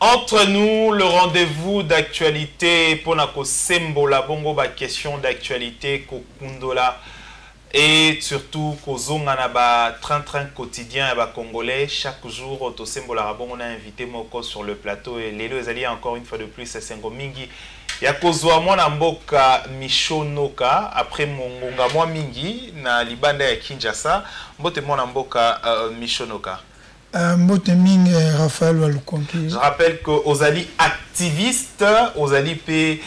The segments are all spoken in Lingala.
Entre nous, le rendez-vous d'actualité pour na kosembola bongo ba question d'actualité kokundola et surtout kozonga na ba train-train quotidien ya ba Congolais. Chaque jour tosembolaka bongo na invité moko sur le plateau et lelo ezali encore une fois de plus esengo mingi ya kozwa mwana mboka Michaux Noka après mongonga mwa mingi na libanda ya Kinshasa. Mbote mwana mboka Michaux Noka. Mbote mingi, Raphaël Walukonki. Je rappelle que ozali activiste, ozali pe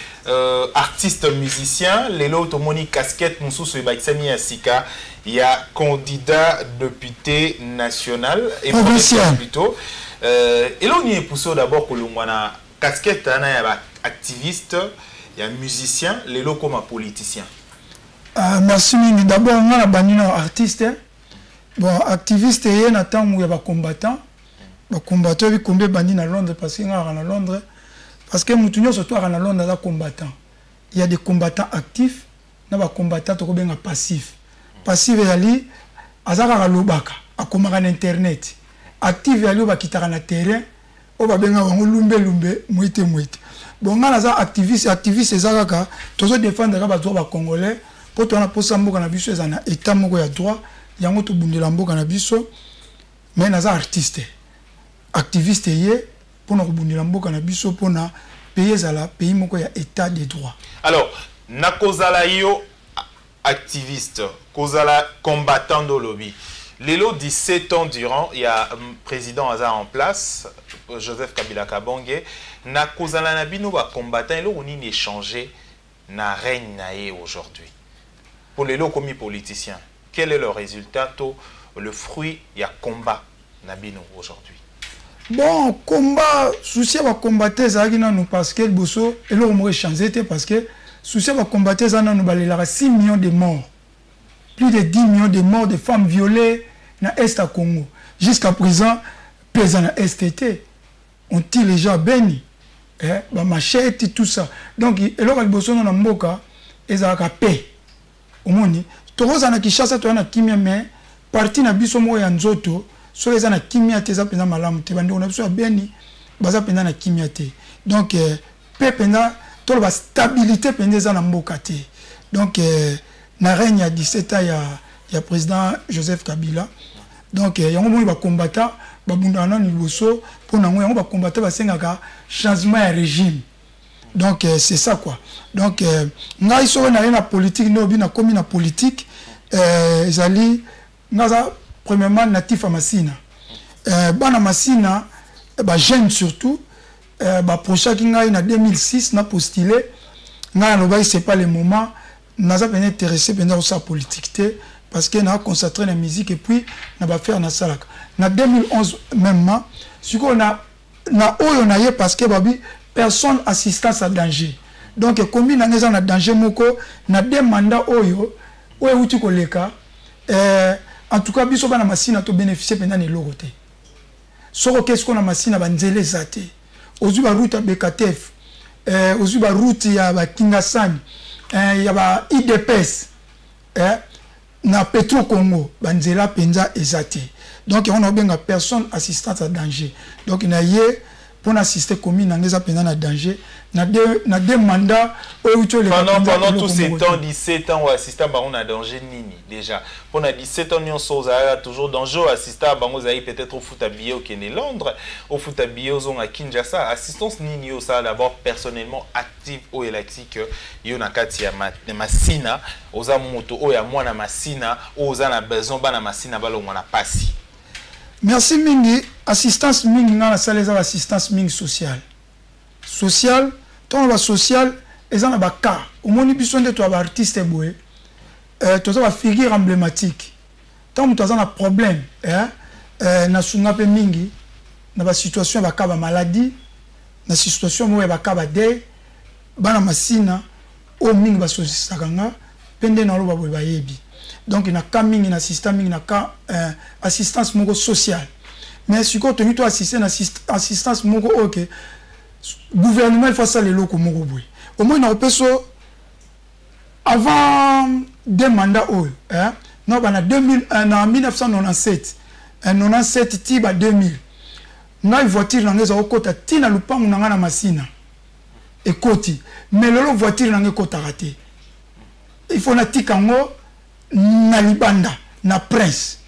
artiste musicien, lelo tomoni casquette mosusu ebakisami ya sika ya candidat député national et provincial plutôt. Eloni epoussé d'abord kolongwa na casquette wana ya ba activiste, ya musicien, lelo koma politicien? Merci mingi. D'abord nga na bandi na artiste. Bon, activiste ye na ntango ya bacombattant, bacombattant oyebi combien ebandi na Londres, parce que nga aka na Londres, parce que mutu nyonso to aka na Londres aza combattant. Il y a des combattants actifs na bacombattant tokobenga passif. Passif ezali aza kaka lobaka, akomaka na internet. Active ezali oyo bakitaka na terrain, oyo babengaka bango lumbe lumbe, mwite mwite. Bon, nga naza activiste. Activiste eza kaka tozodefendre kaka badroit bacongolais, mpo towana mposa mboka na biso eza na état moko ya droit, yango tobundela mboka na biso. Mais naza artiste activiste ye mpona kobundela mboka na biso, mpona pays ezala pays moko ya état de droit. Alors, nakozala yo activiste, kozala combattant d'olobi, lelo 17 ans durant il y a président aza en place, Joseph Kabila Kabange, na kozala na bino ba combattant, eloko nini échanger na règne na ye aujourd'hui pour lelo komi politicien? Quel est le résultat to le fruit ya combat na bino aujourd'hui? Bon, combat, souci ya bacombattant ezalaki nanu, parce que liboso eloko moko échange te, parce que souci ya bacombattant eza nanu balelaka 6 millions de morts, plus de 10 millions de morts, de femmes violées na est ya Congo. Jusqu'à présent mpe eza na est te, on tire les gens à Beni, eh, bamachete, tout ça. Donc eloko ya liboso no na mboka ezalaka paix. Omoni, tokozala na Kinshasa, toza na kimia, mais parti na biso moko ya nzoto soki eza na kimia te, eza mpenza malamu te. Bandeko na biso ya Beni baza mpenza na kimia te. Donc mpe mpenza toloba stabilité mpenza eza na mboka te. Donc na règne ya 17 ans ya président Joseph Kabila. Donc yango moni bacombattant babundaka nanu liboso mpo nango, yango bacombattant basengaka changement ya régime. Donc c'est ça quoi. Donc ngai soki naye na politique, nde obi nakomi na politique, ezali nga aza premièrement natif ya Masina. Bana Masina, bajeune surtout, baapprochaki ngai na 2006 na postule. Ngai nalobaki c'est pas le moment, naza mpenza intéressé mpenza kosala politique te, parce que naa concentré na musique et puis na baaffaire nasalaka. Na 2011 mêmement, sikoyo na oyo na ye, parce que babi personne assistance à danger. Donc ekomi nanga eza na danger moko na deux mandat oyo euti koleka. En tout cas biso bana Masina tobénéficie mpenza na eloko te. Soki okei sikoyo na Masina, banzela eza te. Ozwi baroute ya Bekatef, ozwi baroute ya bakingasani, ya ba UDPS, na Petro Congo, banzela mpenza eza te. Donc yango naobenga personne assistance à danger. Donc na ye mpona assister commune nanga eza mpenza na danger na deux mandats oyo euti oleka. Pendant tous ces temps, 17 ans oassista bango na danger nini déjà? Mpona 17 ans nyonso ozalaka toujours danger, oassista bango ozalaki peut-être ofuta billet okende Londres, ofuta billet ozonga Kinshasa. Assistance nini yo osala d'abord personnellement active oyo elakisi ke yo na kati ya Masina oza moto oyo ya mwana Masina, oyo oza na besoin bana Masina balongwa na pasi? Merci mingi. Assistance mingi nga nasala eza baassistance mingi sociale. Sociale, ntango basocial eza na bacas, omoni biso nde toya baartiste boye, toza bafigure emblématique. Ntango moto aza na problème, nasunga mpe mingi na basituation ya bacas bamaladie, na situation moko ya bacas badeuil. Bana Masina oyo mingi basosisaka nga mpe nde naloba boye, bayebi. Donc na cas mingi na assistant mingi na cas assistance moko sociale. Mais sikoyo tolingi to assiste na assistance moko oyo ke gouvernement il faut asala eloko moko boye. Omoi na kopesa avant deux mandats oyo, no bana 2000, na 1997, 97 ti ba 2000. Ngai voiture na ngai eza kokota ti na lupangu na ngai na Masina. Ekoti. Mais lelo voiture na ngai ekotaka te. Il faut natika yango na libanda na Prince.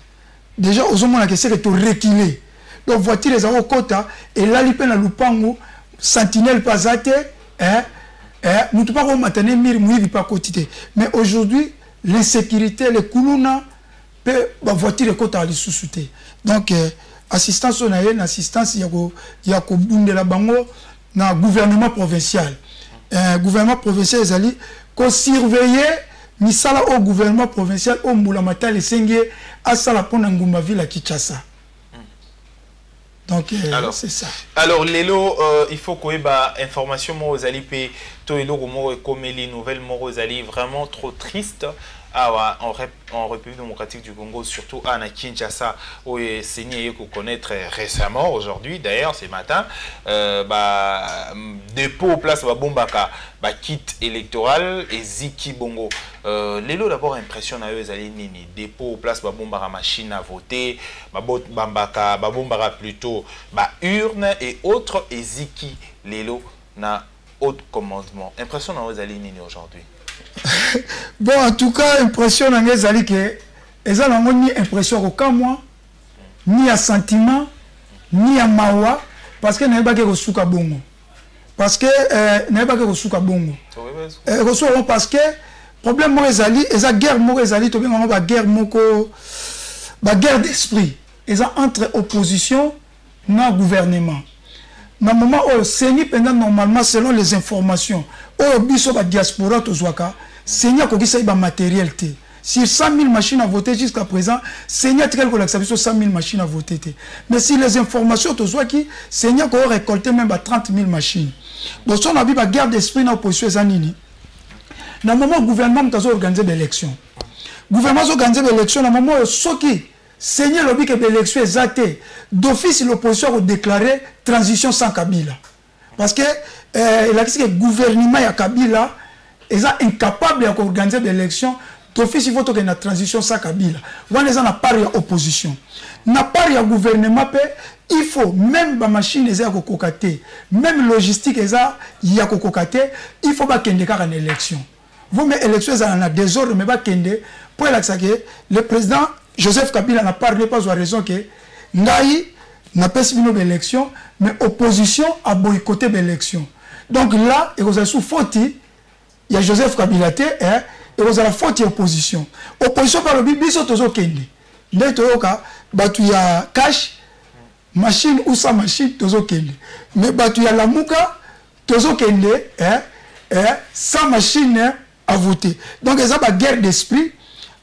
Déjà ozomona ke seke to reculer. Donc voiture eza kokota elali pe na lupangu, sentinelle pe aza te, eh, eh, mutu pa komata ne mur, muyibi pa koti te. Mais aujourd'hui l'insécurité, les kuluna pe ba voiture ekotaka lisusu te. Donc assistance oyo na ye na assistance ya kobundela bango na gouvernement provincial. Gouvernement provincial ezali ko surveiller misala au gouvernement provincial au mbula matali esengi asala pona ngumba ville ya Kinshasa. Donc alors, c'est ça. Alors lelo il faut koyeba information moko ezali pe to eloko moko ekomeli nouvelle moko ezali vraiment trop triste awa en République démocratique du Congo, surtout à Kinshasa, où CENI est connaître récemment, aujourd'hui d'ailleurs, ce matin, dépôt place ba bombaka ba kit électoral et Ziki Bongo. Lelo d'abord impression na yo ezali nini? Dépôt place ba bombaka machine à voter, ba bambaka ba bombaka plutôt ba urne et autres et Ziki lelo na haut commandement. Impression na yo ezali nini aujourd'hui? Bon, en tout cas, impression na ngai ezali ke eza nango ni impression ya kokamwa, ni ya sentiment, ni ya mawa, parce que nayebaki ekosuka bongo. Parce que nayebaki ekosuka bongo. Ekosuka bongo parce que problème moko ezali, eza guerre moko ezali, tobenga yango ba guerre moko, ba guerre d'esprit. Eza entre opposition na gouvernement. Na moment oyo CENI mpenza normalement selon les informations oyo biso ba diaspora tozwaka, CENI akokisaki ba matériel te. Sur 100 000 machines à voter jusqu'à présent, CENI atikali kolakisa biso 100 000 machines à voter te. Mais si les informations tozwaki, CENI akoki récolter même ba 30 000 machines. Bon, so na bi ba guerre d'esprit na opposition eza nini? Na moment gouvernement moto azo organiser ba élection. Gouvernement azo organiser ba élection na moment oyo soki CENI elobi ke ba élection eza te, d'office l'opposition a déclaré transition sans Kabila. Parce que elakisi ke gouvernement ya Kabila eza incapable ya koorganiser ba élection, d'office il faut tokende na transition sans Kabila. Wana eza na part ya opposition. Na part ya gouvernement pe, il faut même ba machine eza ya kokoka te, même logistique eza ya kokoka te, il faut bakende kaka na élection. Vous mais élection eza na désordre, mais bakende po elakisa ke le président Joseph Kabila n'a parlé pas raison ke ngai napesi bino ba élection, mais opposition a boycotté ba élection. Donc là ekozala sous faute ya Joseph Kabila te, hein, ekozala faute ya opposition. Opposition balobi biso tozokende nde toyoka bato ya cash machine ou sans machine tozokende, mais bato ya Lamuka tozokende, hein, hein, sans machine à voter. Donc eza ba guerre d'esprit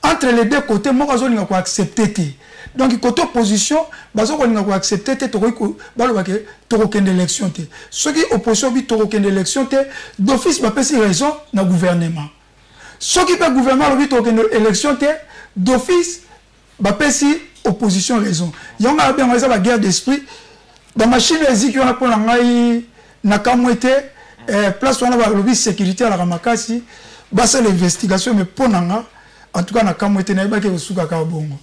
entre les deux côtés, moko azolinga ko accepter te. Donc côté opposition bazokolinga ko accepter te, tokoki baloba ke tokokende élection te. Soki opposition bi tokokende élection te, d'office bapesi raison na gouvernement. Soki mpe gouvernement alobi tokokende élection te, d'office bapesi opposition raison. Yango abenga eza ba guerre d'esprit. Ba machine eziki wana mpona ngai nakamwe te. Place wana balobi sécurité alaka makasi, basala investigation, mais mpo na nga en tout cas nakamwe te, nayebaki ekosuka kaka bongo.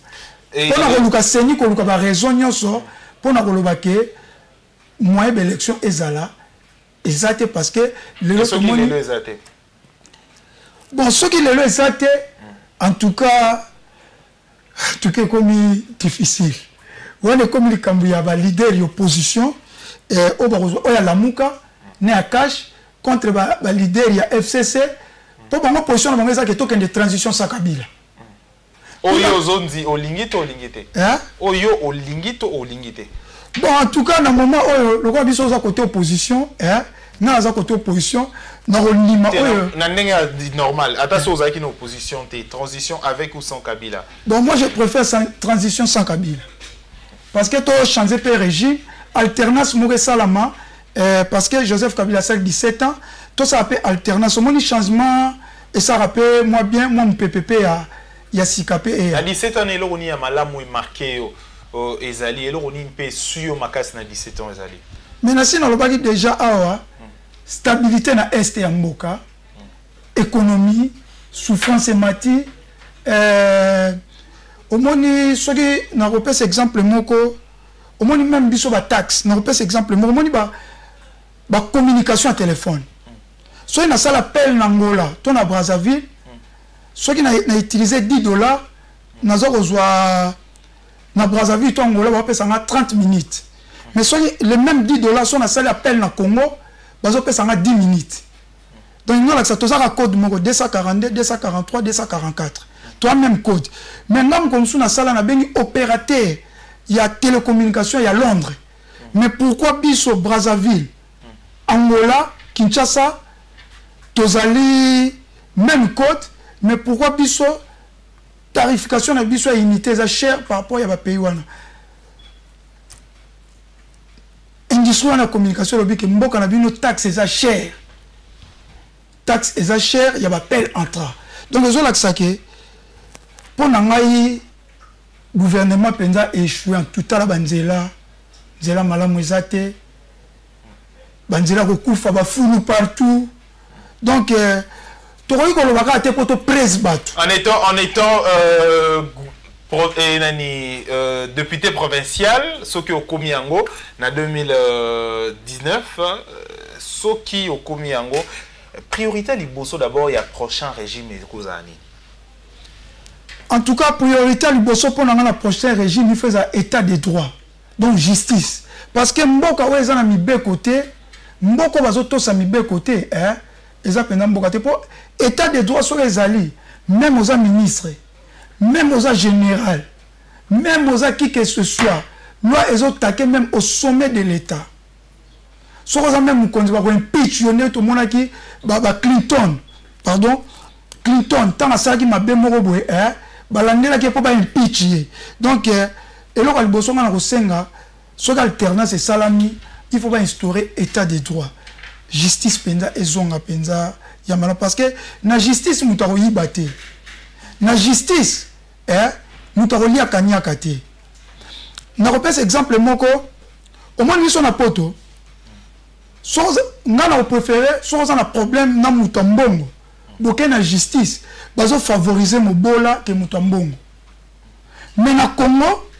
Mpona koluka CENI koluka ba raison nyonso mpona koloba ke moyen d'élection ezala eza te, parce que lelo tomoni bon soki lelo eza te, en tout cas ekomi difficile. Wana ekomi likambo ya baleader ya opposition oyo bakozwa oyo ya Lamuka na ya Cash contre baleader ya FCC, mpo bango position na bango ezaki tokende transition sans Kabila. Oyo ozondi olingi to olingi te? Oyo olingi to olingi te? Bon, en tout cas na moment oyo lokola biso oza côté opposition, nga aza côté opposition, na kondima oyo Na ndenge ya normal, ata so ozalaki na opposition te, transition avec ou sans Kabila? Bon, moi je préfère transition sans Kabila, parce que to changer mpe régime, alternance moko esalama, parce que Joseph Kabila asali 17 ans, tosala mpe alternance. Omoni changement esalaka mpe mwa bien, mwa mopepe mpe ya sika mpe eya. Na 17 ans, eloko nini ya malamu emarquer yo ezali? Eloko nini mpe esu yo makasi na 17 ans ezali? Mais nasi nalobaki déjà awa, stabilité na est ya mboka, économie, souffrance emati. Omoni soki nakopesa exemple moko, Omoni, même biso bataxe, nakopesa exemple moko. Omoni bacommunication ya téléphone, soki nasala appel na Angola to na Brazzaville, soki na utiliser 10 $, naza kozwa na Brazzaville to Angola, bapesanga 30 minutes. Mais soki le même 10 $, so nasali appel na Congo, bazopesanga 10 minutes. Donc nga lakisa, tozaka code moko, 242, 243, 244, toa même code. Mais nga moko mosusu nasala, nabengi opérateur ya télécommunication ya Londres. Mais pourquoi biso Brazzaville, Angola, Kinshasa, tozali même code, mais pourquoi biso tarification na biso ya unité eza cher par rapport ya bapays wana? Industrie wana communication elobi ke mboka na bino taxe eza cher, taxe eza cher ya baappel entrant. Donc ezolakisa ke mpo na ngai gouvernement mpenza échoué en tout. Tala banzela, nzela malamu eza te, banzela kokufa, bafulu partout. Donc tokoki koloba kaka te mpo topresse bato. En étant nani, député provincial, soki okomi yango na 2019, soki okomi yango, priorité liboso d'abord ya prochain régime ekozala nini? En tout cas, priorité liboso mpo na nga na prochain régime, il faut eza état de droit, donc justice. Parce que mboka oyo eza na mibeko te, mboka oyo bazotosa mibeko te, eh, eza mpenza mboka te. Mpo état de droit soki ezali, même oza ministre, même oza général, même oza qui que ce soit, loi ezotake même au sommet de l'état. Soki oza même mokonzi, bakoimpeach yo. Nde tomonaki ba Clinton, pardon, Clinton, ntango asalaki mabe moko boye, eh, balandelaki mpo baimpeach ye. Donc eloko ya liboso nga na kosenga, soki alternance esalami, il faut bainstaurer état de droit, justice mpenza ezonga mpenza ya malamu. Parce que na justice moto akoyiba te, na justice moto akoliaka niaka te. Nakopesa exemple moko. Omoni biso na poto, nga na kopréféré, soki oza na problème na moto ya mbongo, boke na justice, bazofavorize mobola ke moto ya mbongo. Mais na Congo,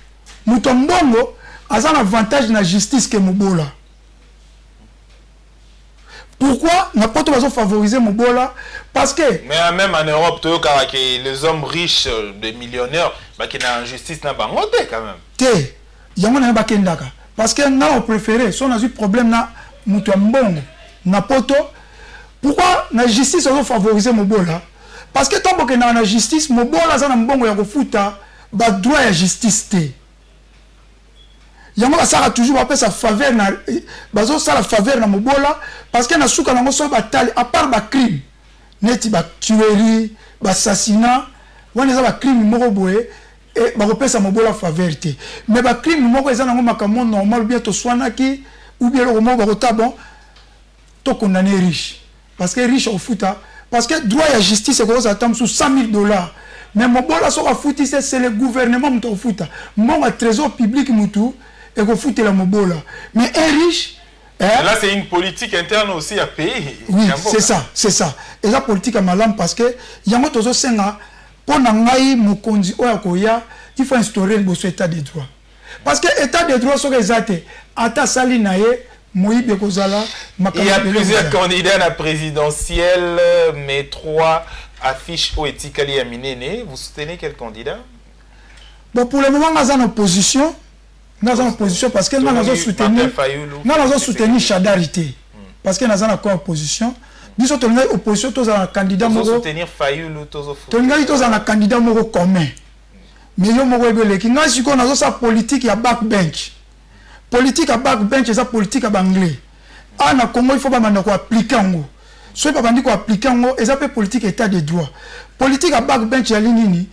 moto ya mbongo aza na avantage na justice ke mobola. Pourquoi na poto bazofavorize mobola? Parce que Mais même en Europe, toyokaka ke les hommes riches, des millionnaires, bakenda en justice na bango te quand même. Te, yango na ye bakendaka. Parce que nga na préféré, so nazwi problème na moto ya mbongo na poto, pourquoi na justice azofavorize mobola? Parce que ntango bokendaka na justice, mobola aza na mbongo ya kofuta badroit ya justice te. Yango basalaka toujours, bapesa faveur na, bazosala faveur na mobola. Parce que na suka nango, soki batali, à part bacrime neti batuerie, baassassinat, wana eza bacrime moko boye, bakopesa mobola faveur te. Mais bacrime moko eza nango makambo normal, bien toswanaki ou bien eloko moko, bakota bon, tokondamne riche, parce que riche akofuta. Parce que droit ya justice ekozala ta mosusu 100 000 $, mais mobola soki afuti se, c'est le gouvernement moto akofuta, mbongo ya trésor public mutu ekofutela mobola. Mais un riche. Eh? Là, c'est une politique interne aussi à pays. Oui, c'est ça, c'est ça. Eza politique ya malamu, parce que yango tozosenga. Mpo na ngai, mokonzi oyo akoya, il faut instaurer liboso état de droit. Parce que état de droit soki eza te, ata asali na ye, moyibi ekozala. Il y a plusieurs candidats à la présidentielle, mais trois affiches oyo etikali ya minene. Vous soutenez quel candidat? Bon, pour le moment, naza na opposition, naza na opposition, parce que nga nazo soutenir, nga nazo soutenir Shadari te, parce que naza na kwa opposition. Biso tolingaki opposition tozala na candidat moko, tolingaki tozala na candidat moko commun. Mais yo moko oyebi, eleki ngai. Sikoyo nazosala politique ya backbench. Politique ya backbench eza politique ya baanglais. A na Congo, il faut babanda koappliquer yango. Soki babandi koappliquer yango, eza mpe politique état de droit. Politique ya backbench yali nini?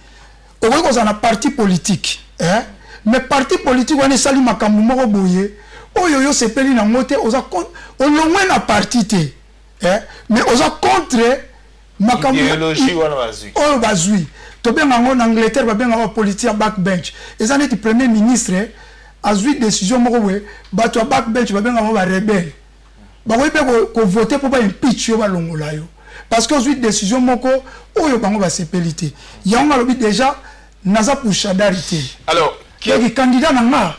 Okoki kozala na parti politique, eh? Mais parti politique wana esali makambo moko boye oyo yo osepeli nango te, oza olongwe na parti te, eh? Mais oza contre makambo oyo bazwi. Tobenga yango na Angleterre, babenga yango politique ya backbench. Eza neti premier ministre azwi décision moko boye, bato ya backbench babenga yango barebelle, bakoki mpe kovote mpo baimpeach yo, balongola yo, parce que ozwi décision moko oyo bango basepeli te. Yango alobi déjà, naza pour Shadari te. Alors candidat na nga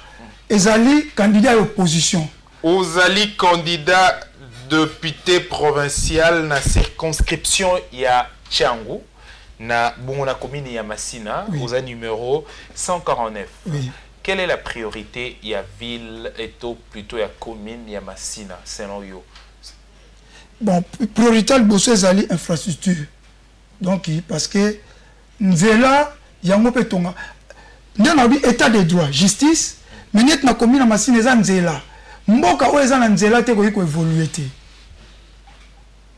Ezali candidat ya opposition. Ozali candidat député provincial na circonscription ya Tshangu, na bongo na commune ya Masina. Oui. Oza numéro 149. Oui. Quelle est la priorité ya ville et plutôt ya commune ya Masina selon yo? Bon, priorité liboso ezali infrastructure. Donc parce que nzela yango mpe tonga nde nalobi état de droit, justice. Mais neti na commune ya Masina, eza nzela. Mboka oyo eza na nzela te ekoki koévoluer te,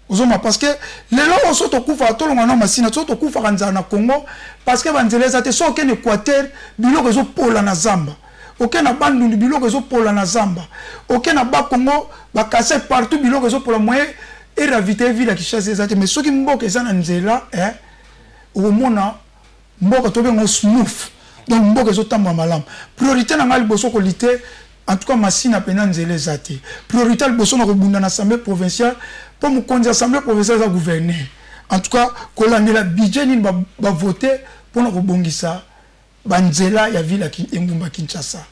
ozoma. Parce que lelo oyo so tokufaka, tolongwa na Masina, so tokufaka nzala na Congo parce que banzela eza te. So okende Équateur, biloko ezopola na zamba. Oke na Bandundu, biloko ezopola na zamba. Oke na Bakongo, bakase partout, biloko ezopola. Moyen eravitailler ville ya Kinshasa eza te. Mais soki mboka eza na nzela, okomona mboka tobenga smooth. Donc mboka ezotambola malamu. Priorité na ngai liboso kolutter, en tout cas Masina mpenza nzela eza te. Priorité liboso na kobunda na assemblée provinciale, mpo mokonzi ya assemblée provinciale eza gouverneur. En tout cas kolandela budget nini bavote mpona kobongisa banzela ya ville, engumba Kinshasa.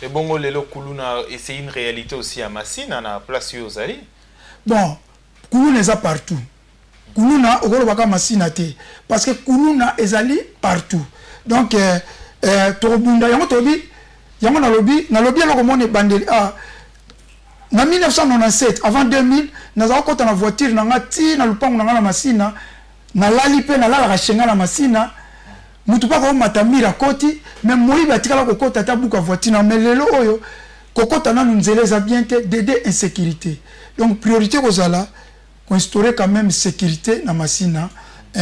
Ebongo lelo kuluna, et c'est une réalité aussi à Masina, na place oyo ozali? Bon, kuluna eza partout. Kuluna okolobaka Masina te, parce que kuluna ezali partout. Donc tokobunda yango. Tolobi yango, nalobi eloko mona ebandeli. Ah, na 1997, avant 2000, nazala kota na voiture na nga ti na lupango na nga na Masina. Nalali mpe nalalaka shenga na Masina. Mutu mpo akomata mire akoti, mais moyibi atikala kokota ata buka voiture na. Mais lelo oyo kokota nanu nzela eza bien te, dede insécurité. Donc priorité kozala koinstaurer quand même sécurité na Masina,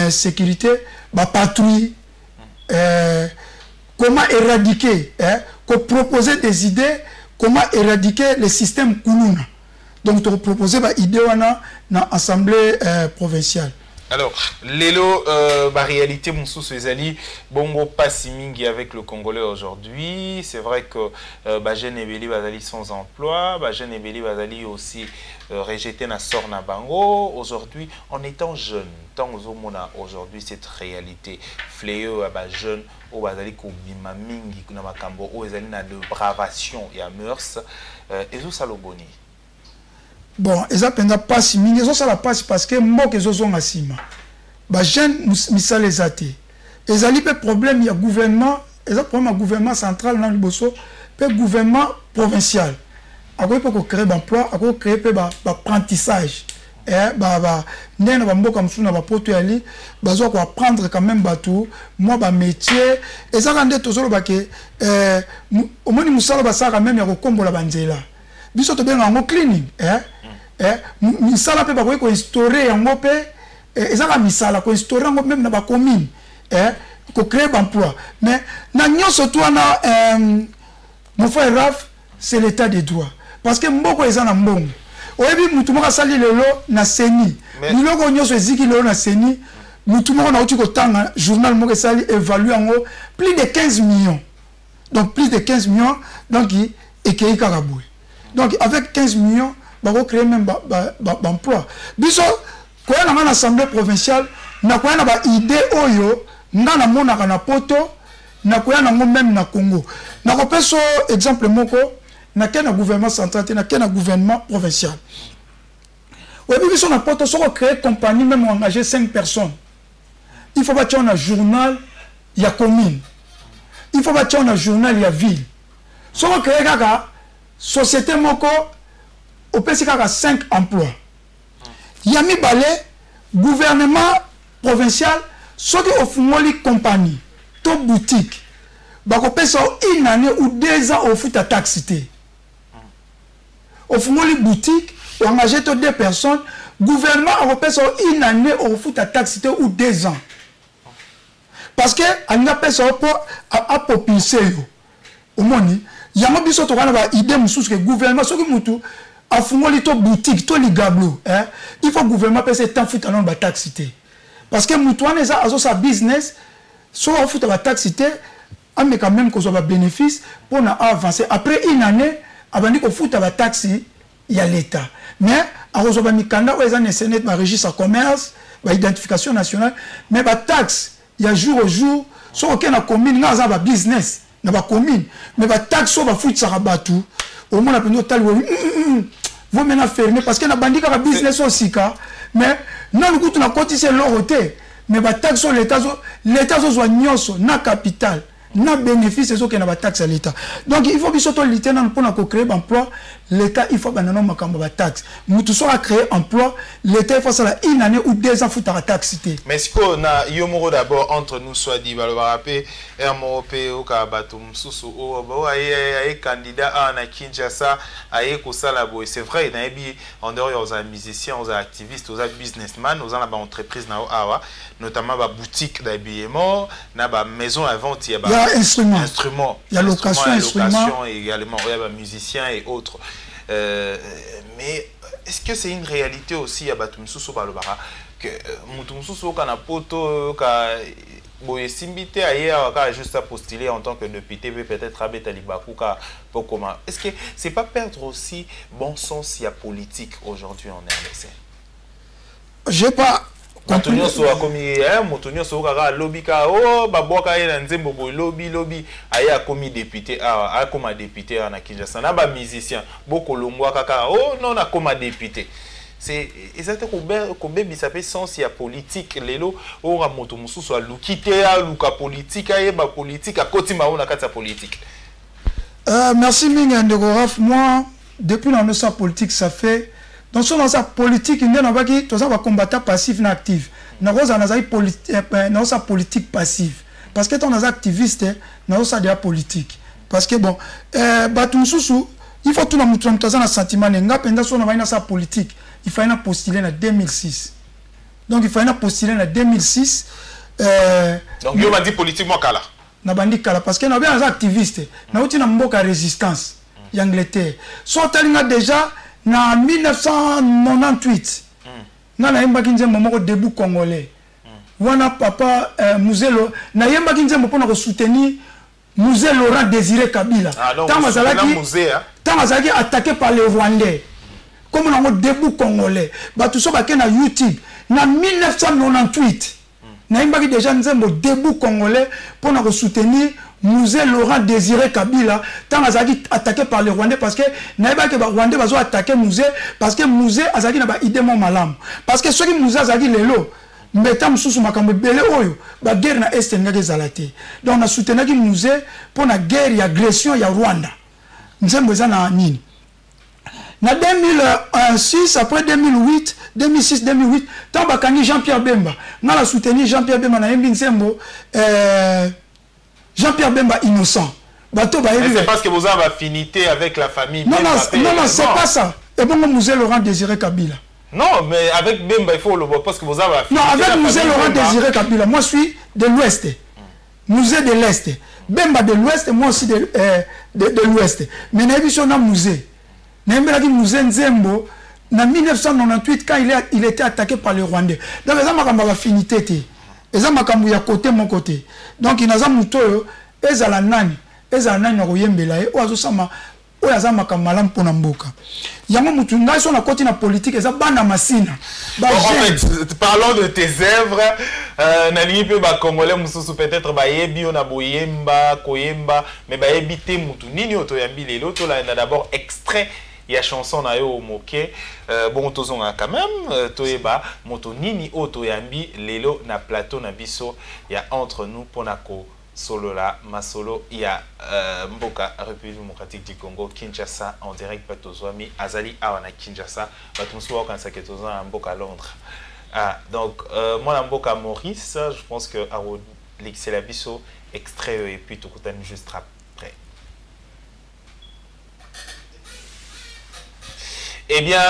sécurité, bapatrouille, comment éradiquer, proposer des idées comment éradiquer le système kuluna. Donc proposer baidée wana na assemblée provinciale. Alors, lelo, bah, réalité mosusu ezali bongo pasi mingi avec le Congolais aujourd'hui. C'est vrai que bah, jeune ebele bazali sans emploi, bah, jeune ebele bazali aussi rejeté na sort na bango. Aujourd'hui, en étant jeune, tant ozomona aujourd'hui cette réalité fléau bah, jeune oyo bazali kobima mingi na makambo oyo ezali na dépravation ya mœurs, ezosala boni? Bon, eza mpenza mpasi mingi. Ezosala mpasi parce que mboka ezozonga nsima, bajeune misala eza te. Ezali mpe problème ya gouvernement, eza problème ya gouvernement central na liboso, mpe gouvernement provincial akoki mpe kocréer baemploi, akoki créer mpe baapprentissage. Ndenge na bamboka mosusu na bapoto yali bazwa koapprendre quand même bato mwa bamétier. Ezaka nde tozoloba ke omoni mosala basalaka même ya kokombola banzela, biso tobenga yango cleaning. Misala mpe bakoki koinstaurer yango mpe, ezaka misala koinstaurer yango même na bacommune, kocréer baemploi. Mais na nyonso tu wana, mon frère Raf, c'est l'état de droit, parce que mboka eza na mbongo. Oyebi mutu moko asali lelo na CENI, biloko nyonso eziki lelo na CENI. Mutu moko nauti kotanga journal moko esali évalue yango plus de 15 millions. Donc plus de 15 millions, donc ekei kaka boye. Donc avec 15 millions, bakocréer même baemploi. Biso koya na nga na assemblée provinciale, nakoya na baidée oyo nga namonaka na poto, nakoya nango même na Congo. Nakopesa exemple moko. Nake na gouvernement central te, nake na gouvernement provincial. Oyebi biso na poto, soki ocréer compagnie, même engager 5 personnes, il faut batia na journal ya commune, il faut batia na journal ya ville. Soki ocréer kaka société moko, opesi kaka 5 emplois. Ya mibale, gouvernement provincial, soki ofungoli compagnie to boutique, bakopesa une année ou 2 ans ofuta taxe te. Ofungoli boutique, oengage to deux personnes, gouvernement akopesa une année ofuta taxe te ou 2 ans, parce que alingi apesa yo mpo apropulse yo. Omoni yango, biso toka na baidée mosusu ke gouvernement, soki mutu afungoli to boutique to ligablo, il faut gouvernement apesa etan futa nano bataxe te, parce que mutu wana eza azosala business. Soki afuta bataxe te, ameka même kozwa babénéfice mpona avancer. Après une année, abandi kofuta bataxe ya l'État, mais akozwa bamikanda oyo eza nécessaire neti baregistre ya commerce, baidentification nationale. Mais bataxe ya jour au jour, soki okei na commune, nga aza babusiness. Na bacommune, mais bataxe oyo bafutisaka bato, omona mpenza otali vaut mieux na fermer, parce que nabandi kaka business oyo sika, mais nanu kutu nakotisi eloko te, mais bataxe oyo l'État azozwa nyonso na capital na bénéfice ezokende na bataxe ya l'État. Donc il faut biso tolutte nanu mpona kocréer baemploi. L'État, il faut banda nano makambo ya bataxe. Mutu soki acréer emploi, l'État, il faut asala une année ou 2 ans futaka taxe te. Mais sikoyo na yo moko, d'abord, entre nous soit dit, balobaka mpe ere moko mpe okaka bato mosusu oyo aye candidat awa na Kinshasa, aye kosala boye. C'est vrai, nayebi, en dehors ya ozala musicien, ozala activiste, oza businessman, oza na baentreprise na yo awa, notamment baboutique d'habillement na bamaison ya vente ya Ya instrument. Instrument. Ya location. Instrument également, oya bamusicien et autres. Mais est-ce que c'est une réalité aussi ya bato mosusu balobaka que moto mosusu oyoka na poto, oyoka boye esimbi te, aye awa kaka juste apostuler en tant que député mpe peut-être abeta libaku kaka po koma? Est-ce que c'est pas perdre aussi bon sens ya politique aujourd'hui en RDC? J'ai pas. Bato nyonso akomi, moto nyonso oyo kaka alobi kaka o babwaka ye na nzembo boye, lobi lobi aye akomi député awa, akoma député awa na Kinshasa. Na bamusicien bokolongwa kaka o non, akoma député. C'est eza te kobebisa mpe sens ya politique lelo oyoka moto mosusu aluki te aluka politique, ayeba politique, akoti mao na kati ya politique? Merci mingi, ndeko Raf. Moi, depuis na nosa politique, ça fait donc so naza politique nde nabaki toza bacombattant passif na actif. Nakozala nazali naosala politique passive, parce que ntango naza activiste, nazosala deya politique, parce que bon, bato mosusu, il faut tuna motu na moto aza na sentiment ne. Nga mpenza, so nabaki nasala politique, il fallait na postuler na 2006. Donc il fallait na postuler na 2006. Donc yo bandi politique mwa kala. Nabandi kala, parce que nabi naza activiste, nauti na mboka ya résistance ya Angleterre. So otali nga déjà na 1998, nga nayembaki nzembo moko, Debout Congolais. Wana papa Muzelo, nayembaki nzembo mpona kosoutenir Mzee Laurent Désiré Kabila ntango azalaki, ntango azalaki attaqué par les Rwandais. Kombo nango Debout Congolais. Bato so bake na YouTube, na 1998 nayembaki déjà nzembo Debout Congolais mpona kosoutenir Mzee Laurent Désiré Kabila ntango azalaki attaqué par les Rwandais, parce que nayebaki Barwandais bazo attaqué Mzee parce que Mzee azalaki na baidée mo malamu, parce que soki Mzee azalaki lelo, mbeta mosusu makambo ebele oyo baguerre na Est elingaki ezala te. Donc nasoutenaki Mzee mpo na guerre ya agression ya Rwanda. Nzembo eza na nini na 2006. Après 2008, 2006, 2008, ntango bakangi Jean-Pierre Bemba, nga na soutenir Jean-Pierre Bemba, nayembi nzembo Jean-Pierre Bemba innocent. Bato bayebi. C'est parce que vous avez affinité avec la famille. Non, non, non, non, c'est pas ça. Ebongo Mzee Laurent Désiré Kabila? Non, mais avec Bemba, il faut le voir parce que vous avez affinité. Non, avec Mzee Laurent Désiré Kabila, moi je suis de l'Ouest. Mzee de l'Est. Bemba de l'Ouest, moi aussi de l'Ouest. Mais nayebi so na Mzee. Nayembelaki Mzee nzembo na 1998 quand il était attaqué par les Rwandais. Donc eza makambo ya affinité te. Eza makambo ya côté moko te. Donc naza moto oyo ezala nani, ezala nani, na koyembela ye oyo azosama, oyo aza makambo malamu mpona mboka. Yango mutu ngai so nakoti na politique, eza bana Masina. Bon, en fait, parlons de tes œuvres. Nalingi mpe bacongolais mosusu peut-être bayebi yo na boyemba, koyemba, mais bayebi te mutu nini oyo toyambi lelo. Tolanda d'abord extrait ya chanson na yo moke. Bon, tozonga quand même, toyeba moto nini oyo toyambi lelo na plateau na biso ya Entre nous mpona kosolola masolo ya mboka République démocratique du Congo, Kinshasa, en direct. Mpe tozwami azali awa na Kinshasa. Bato mosusu bakokanisaka toza na mboka Londres. Ah, donc mwana mboka Maurice, je pense que akolekisela biso extrait et puis tokutani juste après. Eh bien,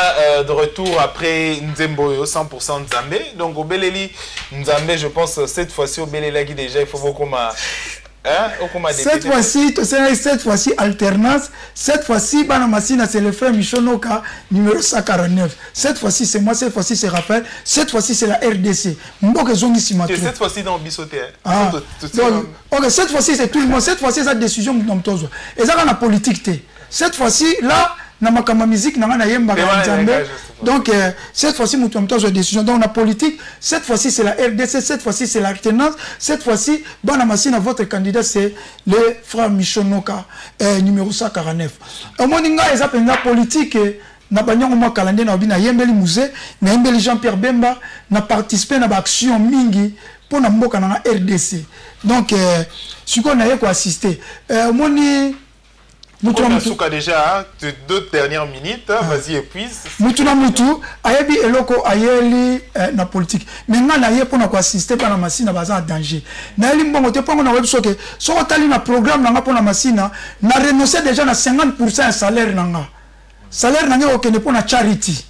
de retour après nzembo 100% Nzambe. Donc, obeleli Nzambe, je pense, cette fois-ci, obelelaki déjà, il faut beaucoup ma. Hein? Cette fois-ci, cette fois-ci, alternance. Cette fois-ci, bana Masina, c'est le frère Michonoka, numéro 149. Cette fois-ci, c'est moi. Cette fois-ci, c'est Raphaël. Cette fois-ci, c'est la RDC. Mboka ezongi sima. Cette fois-ci, dans Bisoté. Ah. Donc, ok, cette fois-ci, c'est tout le monde. Cette fois-ci, c'est la décision. Et ça, la politique. Cette fois-ci, là, na makambo ya musique na ngai, nayembaka ya Nzambe. Donc cette fois-ci, moto na moto azwa décision. Donc na politique, cette fois-ci c'est la RDC, cette fois-ci c'est l'alternance, cette fois-ci bana Masina, votre candidat c'est le frère Michonoka, numéro 149. Omoni ngai eza mpenza politique na banyango mwa kala nde naobi nayembeli Mzee, nayembeli Jean-Pierre Bemba, na participe na baaction mingi mpo na mboka na nga RDC. Donc sikoyo naye koassiste. Omoni mutu na mutu déjà deux dernières minutes, ah. Vas-y, épuise. Mutu na mutu ayebi eloko ayeli na politique, mais nga naye mpona koassiste bana Masina baza na danger. Nayeli mbongo te, mpongo nayebi soki soki otali na programme na nga mpona Masina, na renonce déjà na 50% ya salaire na nga. Salaire na nga ekokende mpona charity.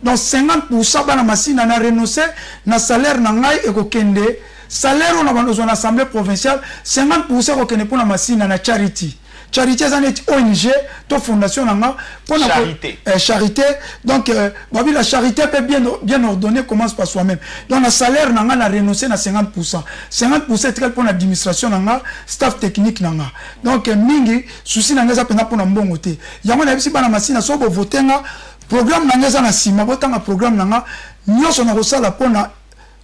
Donc 50% bana Masina, na renonce na salaire na ngai, ekokende salaire oyo na bandozwa na assemblée provinciale, 50% ekokende mpona Masina na charity. Charité eza neti ONG to fondation na nga mpona charité. Charité. Donc babi la charité mpe bien, bien ordonnée commence par soi-même. Donc na salaire na nga na renonce na 50%, 50% etikali mpona administration na nga, staff technique na nga. Donc mingi souci na nga eza mpenza mpona mbongo te. Yango nayebisi bana Masina, soki bovote nga, programme na nga eza na nsima, botanga programme na nga nyonso na kosala mpona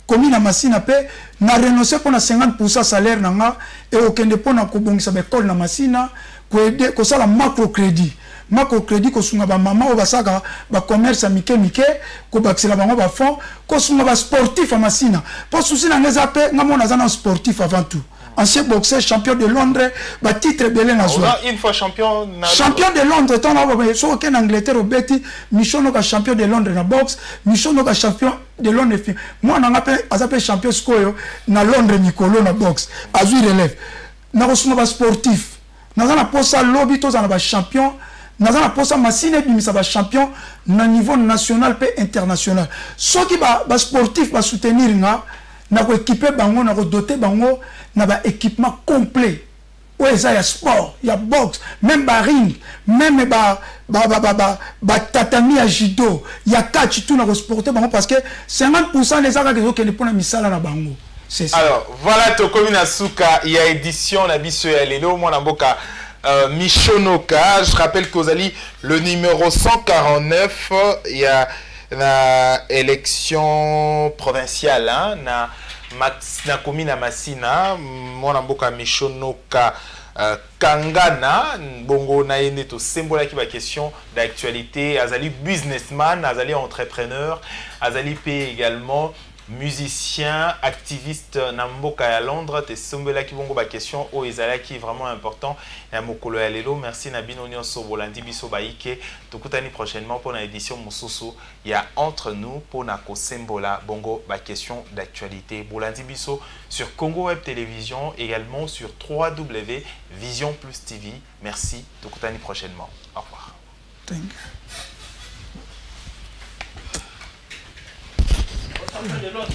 komi na Masina. Mpe na renonce mpona 50% salaire na nga ekokende mpona kobongisa baekole na Masina, koaider kosala macro crédit, macro crédit, kosunga bamama oyo basalaka bacommerce ya mike mike, kobakisela bango bafond, kosunga basportif ya Masina. Mpo souci na nga eza mpe nga mona aza na sportif avant tout, ancien boxeur, champion de Londres, batitre ebele nazwa. Une fois champion na... Champion de Londres, ntango soki okende Angleterre, obeti Michonoka, champion de Londres na boxe, Michonoka, champion de Londres. Mwana nga mpe aza mpe champion sikoyo na Londres mikolo na boxe, azwi relève. Nakosunga basportif. Naza na posa lobi tozala na bachampion. Naza na posa Masina ebimisa bachampion na niveau national mpe international. Soki basportif ba basoutenir nga, na koéquipe bango, na kodote bango na baéquipement complet oyo eza ya sport, ya boxe, même baring, même batatami ya judo, ya catch, tout na kosporte bango, parce que 50% eza kaka ezokende mpona misala na bango. C'est ça. Alors voilà, tokomi na suka ya édition na biso ya lelo. Mwana mboka Michonoka, je rappelle que ozali le numéro 149 ya na élection provinciale, hein, na commune ya Masina. Mwana mboka Michonoka Kangana, bongo na ye nde tosembolaki baquestion d'actualité. Azali businessman, azali entrepreneur, azali mpe également musicien, activiste na mboka ya Londres. Tosembolaki bongo baquestion oyo ezalaki vraiment important ya mokolo ya lelo. Merci na bino nyonso bolandi biso bayike. Tokutani prochainement mpona édition mosusu ya Entre nous, mpona kosembola bongo baquestion d'actualité. Bolandi biso sur Congo Web Télévision, également sur 3W Vision Plus TV. Merci, tokutani prochainement, au revoir. Thank you. De l'autre.